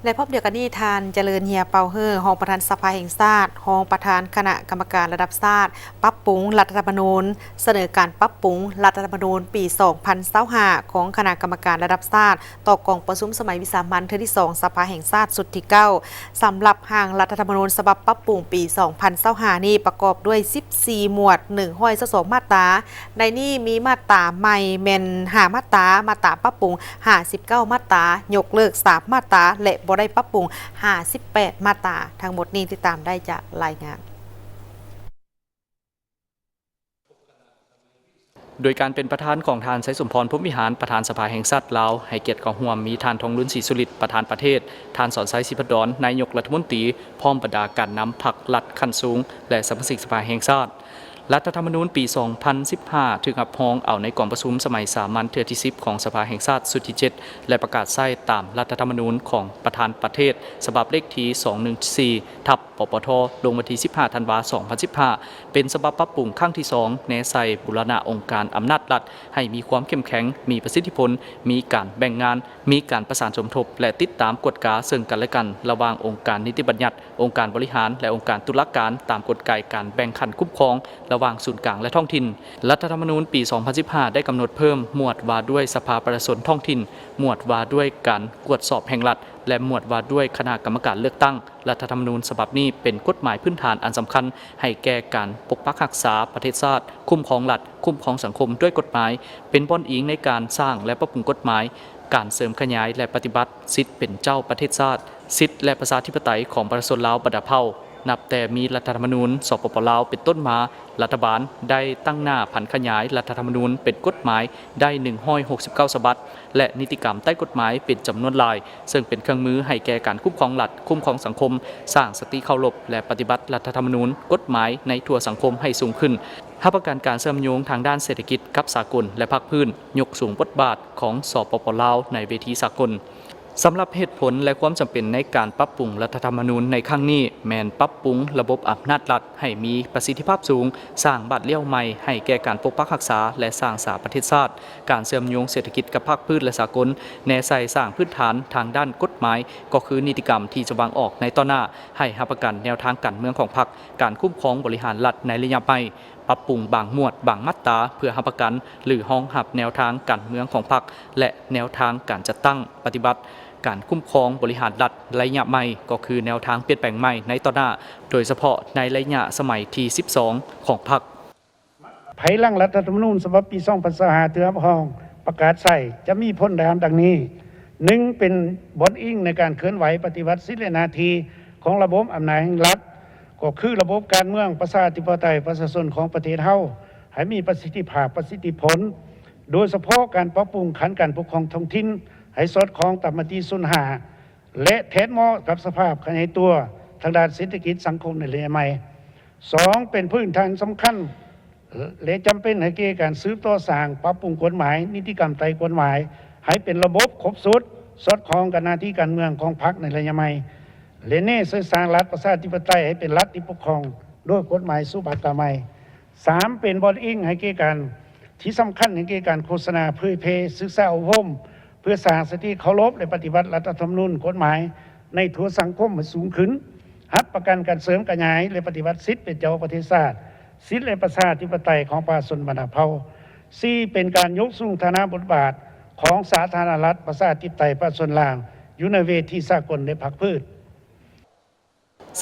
ແລະ ພ້ອມດຽວກັນນີ້ ທ່ານ ຈະເລີນ ເຮຍເປົາເຮີ ຮອງປະທານສະພາແຫ່ງຊາດ, ຮອງປະທານຄະນະກຳມະການລະດັບຊາດ ປັບປຸງລັດຖະທຳມະນູນ, ສະເໜີການປັບປຸງລັດຖະທຳມະນູນປີສອງພັນຊາວຫ້າ ຂອງຄະນະກຳມະການລະດັບຊາດ ຕໍ່ກອງປະຊຸມສະໄໝວິສາມັນເທື່ອທີສອງ ສະພາແຫ່ງຊາດຊຸດທີເກົ້າ. ສຳລັບຮ່າງລັດຖະທຳມະນູນສະບັບປັບປຸງປີສອງພັນຊາວຫ້ານີ້ ປະກອບດ້ວຍສິບສີ່ໝວດ ໜຶ່ງຮ້ອຍຊາວສອງມາດຕາ. ໃນນີ້ມີມາດຕາໃໝ່ແມ່ນຫ້າມາດຕາ, ມາດຕາປັບປຸງຫ້າສິບເກົ້າມາດຕາ, ຍົກເລີກສາມມາດຕາ ແລະ ບໍ່ໄດ້ປັບປຸງຫ້າສິບແປດມາດຕາ. ທັງໝົດນີ້ຕິດຕາມໄດ້ຈາກລາຍງານ. ໂດຍການເປັນປະທານຂອງທ່ານ ໄຊສົມພອນ ພົມວິຫານ ປະທານສະພາແຫ່ງຊາດລາວ, ໃຫ້ກຽດເຂົ້າຮ່ວມມີທ່ານ ທອງລຸນ ສີສຸລິດ ປະທານປະເທດ, ທ່ານ ສອນໄຊ ສີພັນດອນ ນາຍົກລັດຖະມົນຕີ ພ້ອມບັນດາການນຳພັກລັດຂັ້ນສູງ ແລະ ສະມາຊິກສະພາແຫ່ງຊາດ. ລັດຖະທຳມະນູນປີສອງພັນສິບຫ້າ ຖືກຮັບຮອງເອົາໃນກອງປະຊຸມສະໄໝສາມັນເທື່ອທີສິບ ຂອງສະພາແຫ່ງຊາດຊຸດທີເຈັດ ແລະ ປະກາດໃຊ້ຕາມລັດຖະທຳມະນູນຂອງປະທານປະເທດ ສະບັບເລກທີສອງໜຶ່ງສີ່ ທັບ ປປທ ລົງວັນທີສິບຫ້າ ທັນວາ ສອງພັນສິບຫ້າ ເປັນສະບັບປັບປຸງຄັ້ງທີສອງ ແນໃສ່ບູລະນະອົງການອຳນາດລັດໃຫ້ມີຄວາມເຂັ້ມແຂງ, ມີປະສິດທິຜົນ, ມີການແບ່ງງານ, ມີການປະສານສົມທົບ ແລະ ຕິດຕາມກວດກາເຊິ່ງກັນ ແລະ ກັນ ລະຫວ່າງອົງການນິຕິບັນຍັດ, ອົງການບໍລິຫານ ແລະ ອົງການຕຸລາການ ຕາມກົນໄກການແບ່ງຂັ້ນຄຸ້ມຄອງລະຫວ່າງສູນກາງ ແລະ ທ້ອງຖິ່ນ. ລັດຖະທຳມະນູນປີສອງພັນສິບຫ້າ ໄດ້ກຳນົດເພີ່ມໝວດວ່າດ້ວຍສະພາປະຊາຊົນທ້ອງຖິ່ນ, ໝວດວ່າດ້ວຍການກວດສອບແຫ່ງລັດ ແລະ ໝວດວ່າດ້ວຍຄະນະກຳມະການເລືອກຕັ້ງ. ລັດຖະທຳມະນູນສະບັບນີ້ເປັນກົດໝາຍພື້ນຖານອັນສຳຄັນໃຫ້ແກ່ການປົກປັກຮັກສາປະເທດຊາດ, ຄຸ້ມຄອງລັດ, ຄຸ້ມຄອງສັງຄົມດ້ວຍກົດໝາຍ, ເປັນບ່ອນອີງໃນການສ້າງ ແລະ ປັບປຸງກົດໝາຍ, ການເສີມຂະຫຍາຍ ແລະ ປະຕິບັດສິດເປັນເຈົ້າປະເທດຊາດ, ສິດ ແລະ ປະຊາທິປະໄຕຂອງປະຊາຊົນລາວບັນດາເຜົ່າ. ນັບແຕ່ມີລັດຖະທຳມະນູນ ສປປ ລາວ ເປັນຕົ້ນມາ, ລັດຖະບານໄດ້ຕັ້ງໜ້າຜັນຂະຫຍາຍລັດຖະທຳມະນູນເປັນກົດໝາຍໄດ້ໜຶ່ງຮ້ອຍຫົກສິບເກົ້າສະບັບ ແລະ ນິຕິກຳໃຕ້ກົດໝາຍເປັນຈຳນວນຫຼາຍ, ເຊິ່ງເປັນເຄື່ອງມືໃຫ້ແກ່ການຄຸ້ມຄອງລັດ, ຄຸ້ມຄອງສັງຄົມ, ສ້າງສະຕິເຄົາລົບ ແລະ ປະຕິບັດລັດຖະທຳມະນູນ, ກົດໝາຍໃນທົ່ວສັງຄົມໃຫ້ສູງຂຶ້ນ, ຮັບປະກັນການເຊື່ອມໂຍງທາງດ້ານເສດຖະກິດກັບສາກົນ ແລະ ພາກພື້ນ, ຍົກສູງບົດບາດຂອງ ສປປ ລາວ ໃນເວທີສາກົນ. ສຳລັບເຫດຜົນ ແລະ ຄວາມຈຳເປັນໃນການປັບປຸງລັດຖະທຳມະນູນໃນຄັ້ງນີ້ ແມ່ນປັບປຸງລະບົບອຳນາດລັດໃຫ້ມີປະສິດທິພາບສູງ, ສ້າງບາດລ້ຽວໃໝ່ໃຫ້ແກ່ການປົກປັກຮັກສາ ແລະ ສ້າງສາປະເທດຊາດ, ການເຊື່ອມໂຍງເສດຖະກິດກັບພາກພື້ນ ແລະ ສາກົນ, ແນໃສ່ສ້າງພື້ນຖານທາງດ້ານກົດໝາຍ, ກໍຄືນິຕິກຳທີ່ຈະວາງອອກໃນຕໍ່ໜ້າ, ໃຫ້ຮັບປະກັນແນວທາງການເມືອງຂອງພັກ, ການຄຸ້ມຄອງບໍລິຫານລັດໃນໄລຍະໃໝ່, ປັບປຸງບາງໝວດ, ບາງມາດຕາ ເພື່ອຮັບປະກັນ ຫຼື ຮອງຮັບແນວທາງການເມືອງຂອງພັກ ແລະ ແນວທາງການຈັດຕັ້ງປະຕິບັດການຄຸ້ມຄອງບໍລິຫານລັດໄລຍະໃໝ່, ກໍຄືແນວທາງປ່ຽນແປງໃໝ່ໃນຕໍ່ໜ້າ, ໂດຍສະເພາະໃນໄລຍະສະໄໝທີສິບສອງຂອງພັກ. ພາຍຫຼັງລັດຖະທຳມະນູນສະບັບປີສອງພັນຊາວຫ້າຖືກຮັບຮອງປະກາດໃຊ້ ຈະມີຜົນຕາມດັ່ງນີ້: ໜຶ່ງ ເປັນບ່ອນອີງໃນການເຄື່ອນໄຫວປະຕິບັດສິດ ແລະ ໜ້າທີ່ຂອງລະບົບອຳນາດແຫ່ງລັດ, ກໍຄືລະບົບການເມືອງປະຊາທິປະໄຕປະຊາຊົນຂອງປະເທດເຮົາ ໃຫ້ມີປະສິດທິພາບ, ປະສິດທິຜົນ, ໂດຍສະເພາະການປັບປຸງຂັ້ນການປົກຄອງທ້ອງຖິ່ນໃຫ້ສອດຄ່ອງຕາມມະຕິສູນຫ້າ ແລະ ແທດເໝາະກັບສະພາບຂະຫຍາຍຕົວທາງດ້ານເສດຖະກິດສັງຄົມໃນໄລຍະໃໝ່. ສອງ ເປັນພື້ນຖານສຳຄັນ ແລະ ຈຳເປັນໃຫ້ແກ່ການສືບຕໍ່ສ້າງ, ປັບປຸງກົດໝາຍ, ນິຕິກຳໃຕ້ກົດໝາຍ ໃຫ້ເປັນລະບົບຄົບຊຸດ, ສອດຄ່ອງກັບໜ້າທີ່ການເມືອງຂອງພັກໃນໄລຍະໃໝ່ ແລະ ແນໃສ່ສ້າງລັດປະຊາທິປະໄຕໃຫ້ເປັນລັດທີ່ປົກຄອງໂດຍກົດໝາຍສະບັບໃໝ່. ສາມ ເປັນບ່ອນອີງໃຫ້ແກ່ການ ທີ່ສຳຄັນໃຫ້ແກ່ການໂຄສະນາເຜີຍແຜ່, ສຶກສາອົບຮົມ ເພື່ອສ້າງສະຕິເຄົາລົບ ແລະ ປະຕິບັດລັດຖະທຳມະນູນ, ກົດໝາຍໃນທົ່ວສັງຄົມໃຫ້ສູງຂຶ້ນ, ຮັບປະກັນການເສີມຂະຫຍາຍ ແລະ ປະຕິບັດສິດເປັນເຈົ້າປະເທດຊາດ, ສິດ ແລະ ປະຊາທິປະໄຕຂອງປະຊາຊົນບັນດາເຜົ່າ. ສີ່ ເປັນການຍົກສູງຖານະບົດບາດຂອງສາທາລະນະລັດ ປະຊາທິປະໄຕ ປະຊາຊົນລາວ ຢູ່ໃນເວທີສາກົນ ແລະ ພາກພື້ນ.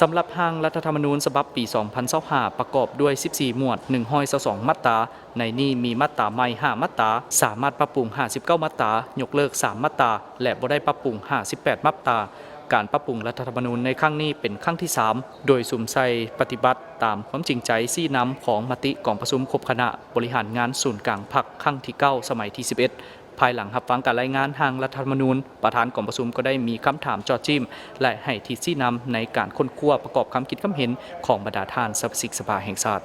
ສຳລັບຮ່າງລັດຖະທຳມະນູນສະບັບປີສອງພັນຊາວຫ້າ ປະກອບດ້ວຍສິບສີ່ໝວດ ໜຶ່ງຮ້ອຍຊາວສອງມາດຕາ, ໃນນີ້ມີມາດຕາໃໝ່ຫ້າມາດຕາ, ສາມາດປັບປຸງຫ້າສິບເກົ້າມາດຕາ, ຍົກເລີກສາມມາດຕາ ແລະ ບໍ່ໄດ້ປັບປຸງຫ້າສິບແປດມາດຕາ. ການປັບປຸງລັດຖະທຳມະນູນໃນຄັ້ງນີ້ເປັນຄັ້ງທີສາມ ໂດຍສຸມໃສ່ປະຕິບັດຕາມຄວາມຈິງໃຈຊີ້ນຳຂອງມະຕິກອງປະຊຸມຄົບຄະນະບໍລິຫານງານສູນກາງພັກຄັ້ງທີເກົ້າ ສະໄໝທີສິບເອັດ. ພາຍຫຼັງຮັບຟັງການລາຍງານຮ່າງລັດຖະທຳມະນູນ, ປະທານກອງປະຊຸມກໍໄດ້ມີຄຳຖາມເຈາະຈີ້ມ ແລະ ໃຫ້ທິດຊີ້ນຳໃນການຄົ້ນຄວ້າປະກອບຄຳຄິດຄຳເຫັນຂອງບັນດາທ່ານສະມາຊິກສະພາແຫ່ງຊາດ.